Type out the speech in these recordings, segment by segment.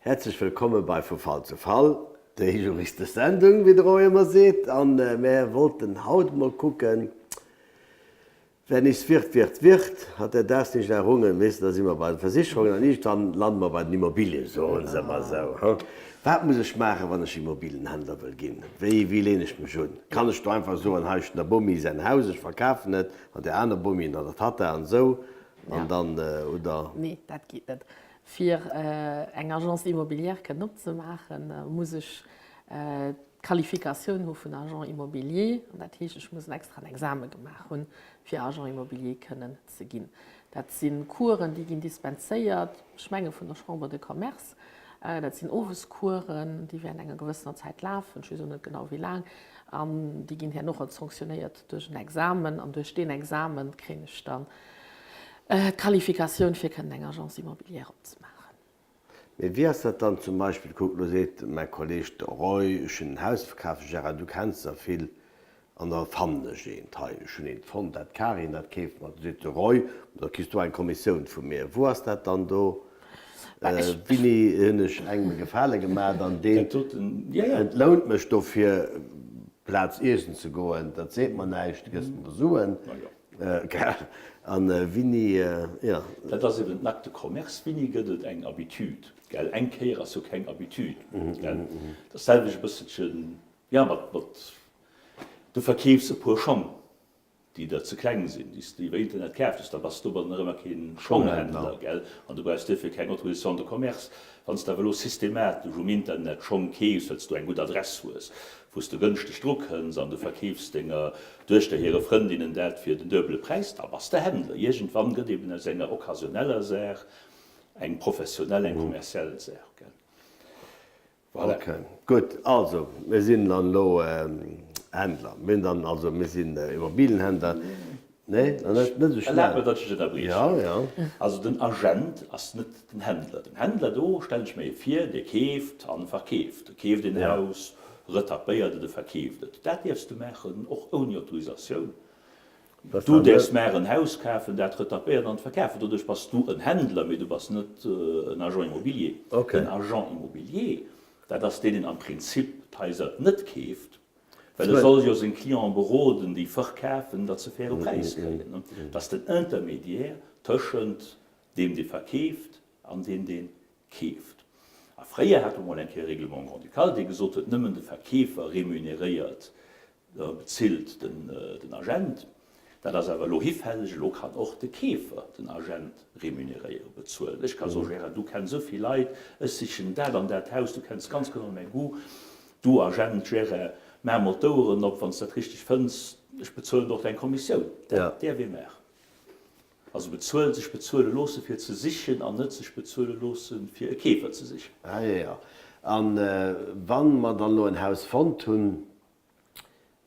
Häerzlech wëllkomme bei Vu Fall zu Fall, déi juristesch Sendung, wéi de Roy ëmmer seet. An mär wollten haut emol kucken, Wer nichts wird, wird Wirt, hat der das nicht errungen. Weess de, da si mer bei de Versicherungen an iergendwann lande mer bei den Immobilien, soen se ëmmer esou. Hu? Wat muss ech maachen, wann ech Immobilienhändler wëll ginn? Wéi, wéi leen ech mech un? Kann ech do einfach soen, hei ech hunn der Bomi säin Haus, ech verkafen et, an där aner Bomi an der Tatta an esou, an dann, oder? Nee, dat geet net. Fir eng Agence immobilière kënnen opzemaachen, muss ech d'Qualifikatioun hu vun Agent immobilier, an dat heescht, ech muss en extraen Exame gemaach hunn, fir Agent immobilier kënnen ze ginn. Dat si Coursen, déi ginn dispenséiert, ech menge vun der Chambre de Commerce. Dat sinn Owescoursen, déi während enger gewëssener Zäit lafen, ech weess elo net genau wéi laang, an déi ginn herno och sanctionnéiert duerch en Examen, an duerch deen Examen kréien ech dann d'Qualifikatioun, fir kënnen eng Agence immobilière opzemaachen. Mee wéi ass dat dann zum Beispill, kuck, lo seet mäi Kolleg, de Roy, ech hunn en Haus verkaf, Gérard, du kenns der vill, an da fannen ech eent, hei, ech hunn eent fonnt, dat Karin, dat keeft mer. Du seet de Roy, ma da kriss du eng Kommissioun vu mir. Wou ass dat dann do? Wéini hunn ech engem e Gefale gemaach an deen entlount mech dofir, Plaz iessen ze goen, dat seet mer näischt, du gëss mer Suen. Gell? An Winni, jo. Dat ass eben den Acte de commerce. Winni gëtt et eng Habitude, gell? Eng Kéier ass jo keng Habitude, gell? Dat ass d'selwecht e bësselchen, jo, mat, mat, du verkeefs e puer Schong, déi der ze kleng sinn, déi s de iwwer Internet kaaft hues, da bass du domadder nach ëmmer keen Schonghändler, gell? An du brauchs duerfir keng Autorisation de commerce. Wann s de awer elo systematesch um Internet Schong keefs, well s du eng gutt Adress hues, wou s de gënschteg dru kënns an du verkeefs denger Duechter hire Frëndinnen dat fir den duebele Präis, da bass de Händler. Iergendwann gëtt eben aus enger occasionneller Saach eng professionell, eng kommerziell Saach, gell. Voilà. Ok, gutt. Also, mir sinn dann elo Händler. Mir hunn dann, also mir sinn Immobilienhändler. Nee, nach net, net esou schnell. Erlaabt mer, datt ech dech ënnerbriechen. Ja, ja. Also den Agent ass net den Händler. Den Händler, do stellen ech mir ee vir, dee keeft an verkeeft. E keeft een Haus, retapéiert et, e verkeeft et. Dat däerfs du maachen, och ouni Autorisatioun. Du däerfs maer en Haus kafen, dat retapéieren an verkafen. Doduerch bass du en Händler, mee du bass net en Agent immobilier. Den Agent immobilier, dat ass deen, deen am Prinzip d'Haiser net keeft, Well e soll jo seng Clienten beroden, déi verkafen, datt se faire Präis kréien. Dat ass den Intermédiaire tëschent deem, dee verkeeft, an deem, dee keeft. A fréier hate mer mol eng Kéier e Règlement grand-ducal, dee gesot huet, nëmmen de Verkeefer remuneréiert, bezilt den Agent. Dat ass awer elo hifälleg. Elo kann och de Keefer den Agent remuneréieren, bezuelen. Ech ka soen, Gérard, du kenns esou vill Leit, ech sichen dat an dat Haus, du kenns ganz genau mäi Goût. Du Agent, Gérard, maach mol d'Oueren op, wann s de dat richteg fënns, ech bezuelen der och deng Kommissioun. Dat däerf ee maachen. Also bezuelen, sech bezuele loosse fir ze sichen an net sech bezuele loosse fir e Keefer ze sichen. Ah jo, jo. A wa mer dann elo en Haus fonnt hunn,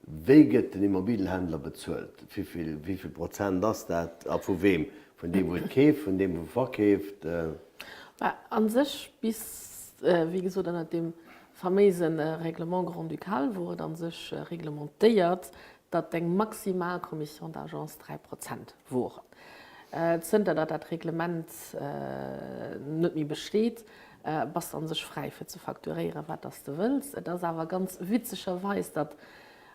Wéi gëtt den Immobilienhändler bezuelt? Wéivill, wéivill Prozent ass dat a vu weem? Vun deem wou et keeft, vun deem wou verkeeft? Bah, a sech bis, wéi gesot, ënnert deem faméise Règlement grand-ducal wor et a sech reglementéiert, datt eng maximal Commission d'agence 3 Prozent woren. Zënter datt dat Reglement net méi besteet, Bass an sech fräi fir ze facturéieren wat dass de wëlls. Et ass awer ganz witzegerweis, datt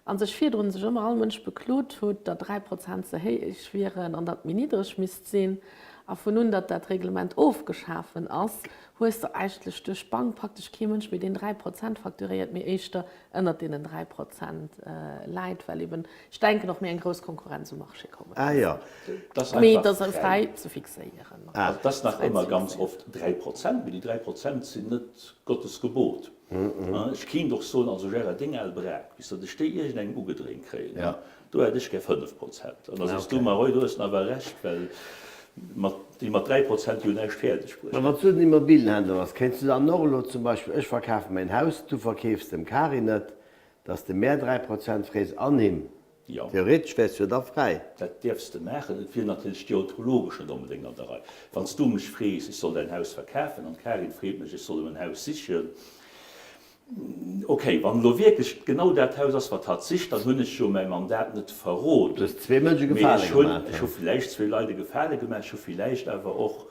an sech virdrun sech ëmmer all Mënsch beklot hutt, datt 3 Prozent ze héich wieren an datt méi niddreg misst sinn. A vun un datt dat Reglement ofgeschafen ass, hues de eigentlech duerch d'Bank praktesch kee Mënsch méi deen 3 Prozent facturéiert, mee éischter ënnert deenen 3 Prozent läit, well eben, ech denken, och méi eng grouss Konkurrenz um Marché kommen ass. Ah jo. Mee et ass fräi ze fixéieren. Also et ass nach ëmmer ganz oft 3 Prozent, mee déi 3 Prozent sinn net Gottes Gebot. Ech kéint och soen, also Gérard, deng al Brak, bis datt ech déi iergendengem ugedréint kréien, Do hätt ech gär 5 Prozent. An da sees du mer, Roy, do hues de awer Recht, well mat, déi mat 3 Prozent, déi hunn näischt fäerdeg bruecht. Mä wann s du den Immobilienhändler bass, kéints du dann och elo zum Beispill, ech verkafe mäin Haus, du verkeefs dem Karin et, dass de mär 3 Prozent frees an him? Jo. Theoretesch wäers du jo da fräi. Dat däerfs de maachen. Et wier natierlech deontologesch net onbedéngt an der Rei. Wann s du mech frees, ech soll däin Haus verkafen, an d'Karin freet mech, ech soll em en Haus sichen, Ok, wann elo wierklech genau dat Haus ass, wat hatt sicht, dann hunn ech jo mäi Mandat net verroden. Du hues zwee Mënsche Mee Gefale ech hunn, gemaach. ech hu villäicht zwee Leit e Gefale gemaach, ech hu villäicht awer och.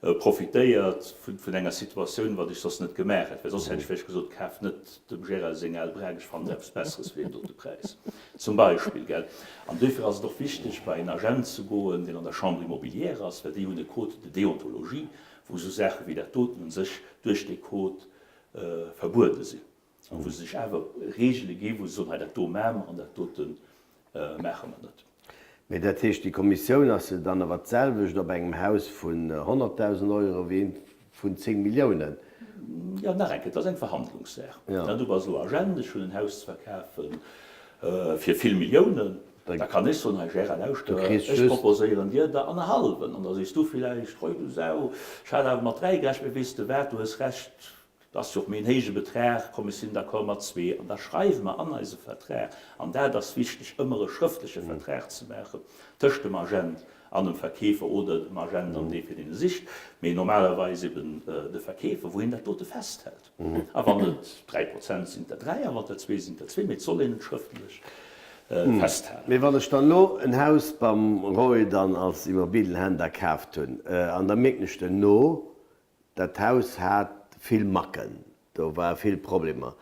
profitéiert vun enger Situatioun, wat ech soss net gemaach hätt, well soss hätt ech vläicht gesot, kaf net dem Gérard seng al Brak, ech fannen eppes Besseres fir deen dote Präis, zum Beispill, gell. An duerfir ass et och wichteg, bei en Agent ze goen, deen an der Chambre immobilière ass, well déi hunn e Code de déontologie, wou esou Saache wéi dat doten u sech duerch dee Code verbuede sinn. A wou se sech awer Reegele ginn, wou se soen, hei dat do maache mer an dat dote maache mer net. Mee dat heescht, déi Kommissioun ass jo dann awer d'selwecht op engem Haus vun 100.000 Euro wéi eent vun 10 Milliounen. Jo, nach eng Kéier, et ass eng Verhandlungssaach. Du bass elo Agent, ech hunn en Haus ze verkafe fir vill Milliounen. Da kann ech soen, hei Gérard, lauschter, ech proposéieren dir der annerhallwen. An da sees du villäicht, Hoi du Sau, ech hat awer mat dräi gerechent, mee weess de wat, du hues Recht, Et ass jo och méi en héije Betrag, komm ech sinn d'accord mat zwee an da schreiwe mer an eise Vertrag, an dat ass wichteg, ëmmer e schrëftleche Vertrag ze maachen tëscht dem Agent an dem Verkeefer oder dem Agent an dee fir deen e sicht, mee normalerweis eben de Verkeefer, wou hien dat dote festhält. A wann et 3 Prozent sinn, et der dräi, a wann et der zwee sinn, et der zwee, mee et soll een et schrëftlech festhalen. Mee wann ech dann elo en Haus beim Roy dann als Immobilienhändler kaaft hunn an da mierken ech duerno, Dat Haus hat vill Macken, do ware vill Problemer.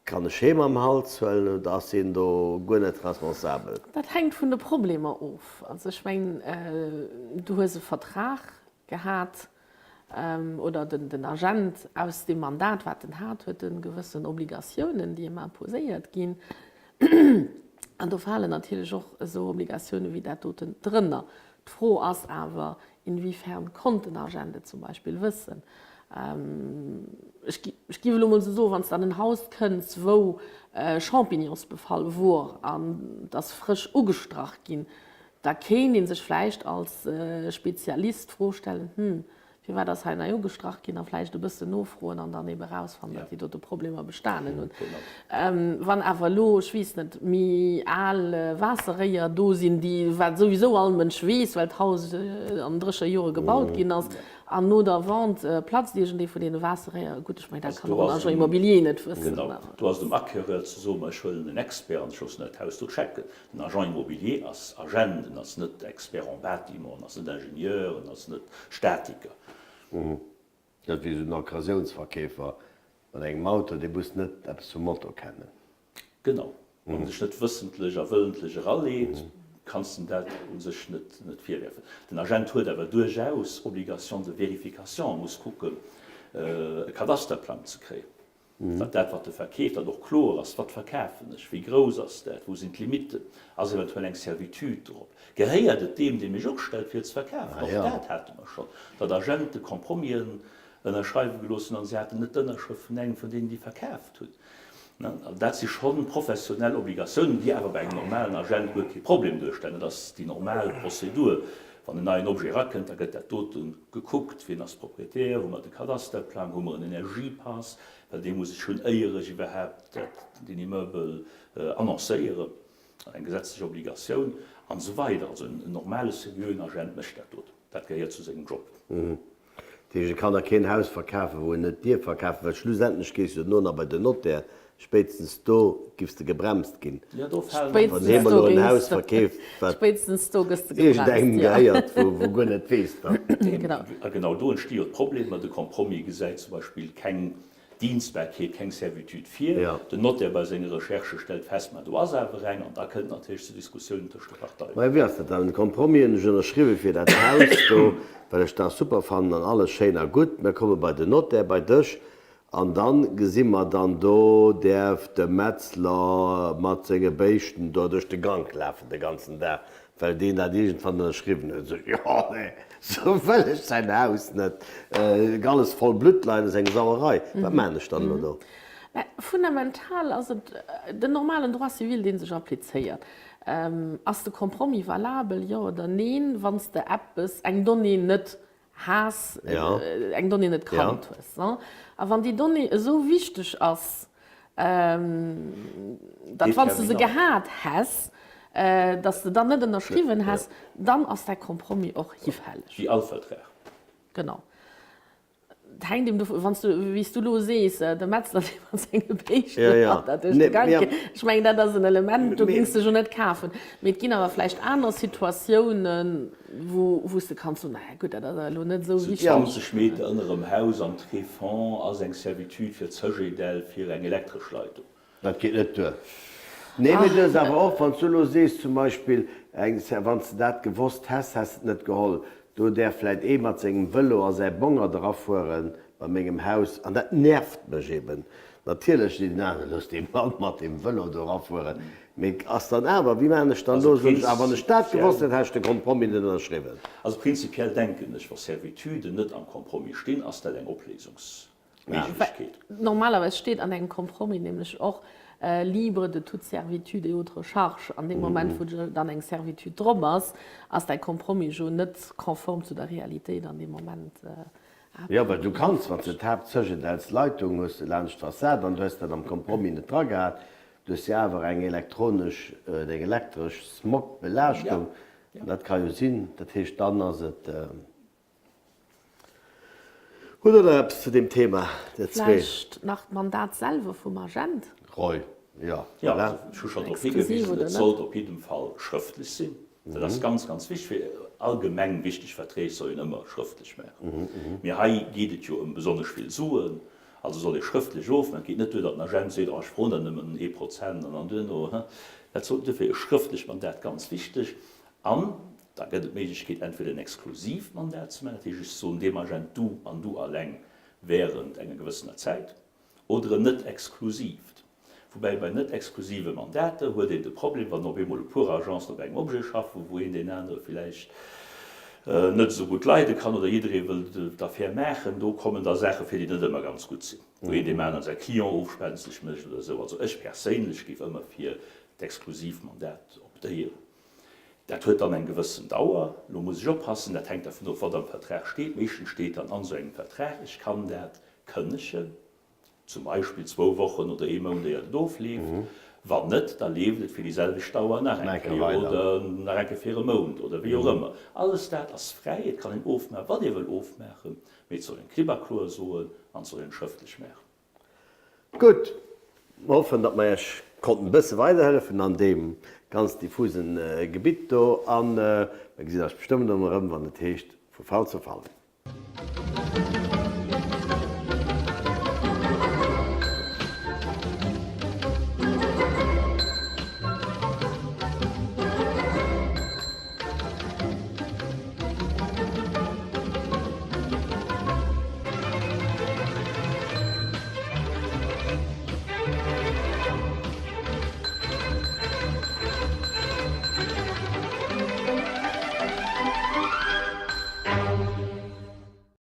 Kann ech hee mam Hals huelen oder ass hien do guer net responsabel? Dat hänkt vun de Problemer of. Also ech mengen, du hues e Vertrag gehat oder den Agent aus deem Mandat, wat en hat, huet e gewëssen Obligatiounen, déi em imposéiert ginn. An do falen natierlech och esou Obligatioune wéi dat doten drënner. D'Fro ass awer, inwiefern konnt den Agent et zum Beispill wëssen? Ech géif elo mol esou soen, wann s de an en Haus kënns, wou Champignonsbefall wor an et ass frësch ugestrach ginn, da kéint ee sech vläicht als Spezialist d'Fro stellen, Hm, Firwat ass hei nei ugestrach ginn? A vläicht e bëssen nofroen an dann ebe erausfannen, datt déi dote Problemer bestanen hunn. Wann awer elo, ech weess net, méi al Waasserréier do sinn, déi, wat souwisou all Mënsch weess, well d'Haus an drécher Jore gebaut ginn ass, an no der Vente platzt iergendee vun deene Waasserréier, gutt, ech mengen, dat kann och en Agent immobilier net wëssen. Genau, do ass et um Acquéreur ze soen, ma ech huelen en Expert an ech loossen dat Haus do checken. Den Agent immobilier ass Agent, en ass net Expert en bâtiment, en ass net Ingenieur, en ass net Statiker. Dat wéi esou en Occasiounsverkeefer mat engem Auto, dee muss net eppes vum Moto kennen. Genau. Wann en sech net wëssentlech a wëllentlech eraleet, kanns de em dat u sech net virwerfen. Den Agent huet awer duerchaus Obligation de vérification, e muss kucken, e Kadasterplang ze kréien. Datt dat, wat e verkeeft, datt och kloer ass, wat verkafen ech, wéi grouss ass dat, wou sinn d'Limitten, ass eventuell eng Servitude drop, gehéiert et deem, dee mech ustellt, fir et ze verkafen. Och dat hate mer schonn, datt Agente Compromisen ënnerschreiwe gelooss hunn an se haten net d'Ënnerschrëft vun engem vun deenen, déi verkaaft hunn. Also dat si scho professionell Obligatiounen, déi awer bei engem normalen Agent guer kee Problem duerstellen. Dat ass déi normal Prozedur. Wann en neien Objet erakënnt, da gëtt dat dote gekuckt, wien ass Proprietär, hu mer de Kadasterplang, hu mer en Energiepass, well dee muss ech hunn, éier ech iwwerhaapt dat, deen Immeuble annoncéieren, eng gesetzlech Obligatioun, an esou weider. Also en normale, seriöen Agent mécht dat doten, dat gehéiert zu sengem Job. Dat heescht, e kann da keen Haus verkafen, wou en net dierf verkafen, well schlussendlech gees du duerno nach bei den Notaire, spéitstens do giffs de gebremst ginn. Wann hee mol elo en Haus verkeeft, wat iergendengem gehéiert, wou guer net weess, wat. A genau do entsti jo d'Problemer. De Compromis gesäit zum Beispill keng Dienstbarkeet, keng Servitude vir. Den Notaire bei senge Recherchë stellt fest, ma do ass awer eng, an da kënnt natierlech zu Diskussiounen tëscht de Parteien. Mä wéi ass dat dann? De Compromis hunn ech ënnerschriwwe fir dat Haus do, well ech dat super fannen an alles schéin a gutt. Mir komme bei den Notaire, bei dech, an dann gesi mer dann, do däerf de Metzler mat senge Béischten do duerch de Gank lafen de ganzen Dag, Well deen dat iergendwann ënnerschriwwen huet, sot, Jo, nee, sou wëll ech säin Haus net, alles voll Blutt leien, ass eng Sauerei, wat maachen ech dann elo do? Mä fundamental ass et den normalen Droit civil, dee sech applizéiert. Ass de Compromis valabel, jo oder neen, wann s de eppes, eng Donnée net has, eng Donnée net kannt hues. A wann déi Donnée esou wichteg ass, datt wann s de se gehat häss, datt s de dann net ënnerschriwwen häss, dann ass däi Compromis och hifälleg. Wéi all Vertrag. Genau. Et hänkt eben dovun, wann s du, wéi s du elo sees, de Metzler, dee mat senge Béischten mat der duerch de Gank geet, ech mengen, dat ass en Element, do géings de jo net kafen. Mee et ginn awer vläicht aner Situatiounen, wou, wou s de kanns soen, naja gutt, dat ass awer elo net esou Zu wichteg. 20 Meter ënnerem Haus am Tréfonds ass eng Servitude fir d'Cegedel fir eng elektresch Leitung. Dat geet net duer. Nee, mee du hues awer och, wann s du elo sees zum Beispill, eng, wann s de dat gewosst häss, häss de et net geholl, do däerf vläit ee mat sengem Vëlo a säi Bongert erafuere bei mengem Haus, an dat nervt mech eben. Natierlech seet een aner, looss dee Mann mat deem Vëlo do erafueren, mee et ass dann awer, wéi maachen ech dann do, soen ech, ah wann ech dat gewosst hätt, hätt ech de Compromis net ënnerschriwwen. Also prinzipiell denken ech, wa Servituden net am Compromis stinn, ass dat eng Opléisungs. Méiglechkeet. Normalerweis steet an engem Compromis nämlech och libre de toute servitude et autre charge. An deem Moment, wou dann eng Servitude drop ass, ass däi Compromis jo net konform zu der Realitéit an deem Moment. Jo, well du kanns, wann s de d'Haaptcegedelsleitung hues laanscht d'Fassad an du hues dat am Compromis net dra gehat, du hues jo awer eng elektronesch oder eng elektresch Smog-Belaaschtung, dat ka jo sinn, dat heescht, dann ass et. Hutt der nach eppes zu deem Thema, dir zwee? Vläicht nach d'Mandat selwer vum Agent? Roy, Jo, Jo, voilà. ech hu schonn drop higewisen, et sollt op jiddem Fall schrëftlech sinn. Dat ass ganz, ganz wichteg. Fir allgemeng wichteg Verträg soll een ëmmer schrëftlech maachen. Mee hei geet et jo ëm besonnesch vill Suen, also soll ee schrëftlech ofmaachen. Et geet net duer, datt den Agent seet, oh ech froen der nëmmen ee Prozent an dann duerno, he. Dat soll, duerfir e schrëftlecht Mandat ganz wichteg. An da gëtt et d'Méiglechkeet, entweder en exklusiivt Mandat ze maachen, dat heescht, ech soen deem Agent, du an du alleng während enger gewëssener Zäit, oder en net exklusiivt. Woubäi bei net exklusive Mandater huet een de Problem, wann op eemol e puer Agencen op engem Objet schaffen, wou een deen anere villäicht net esou gutt leide kann oder jidderee wëll d'Affär maachen, do kommen da Saache vir, déi net ëmmer ganz gutt sinn, wou een deem aneren säi Client ofspenzeg mécht oder esou. Also ech perséinlech géif ëmmer fir d'Exklusivmandat optéieren. Dat huet dann eng gewëssen Dauer. Elo muss ech oppassen, dat hänkt dervun of, wat am Vertrag steet. Meeschtens steet dann an esou engem Vertrag, ech kann dat kënnegen, zum Beispill zwou Wochen oder ee Mount, éiert et ofleeft. Wann net, da leeft et fir déi selwecht Dauer nach eng Kéier oder nach eng Kéier fir e Mount oder wéi och ëmmer. Alles dat ass fräi. Et kann een ofmaachen, wat ee wëll ofmaachen, mee et soll een klipp a kloer soen an et soll een et schrëftlech maachen. Gutt, mer hoffen, datt mer Iech konnten e bësse weiderhëllefen an deem ganz diffusen Gebitt do a mer gesinn eis bestëmmt erëm, wann et heescht Vu Fall zu Fall.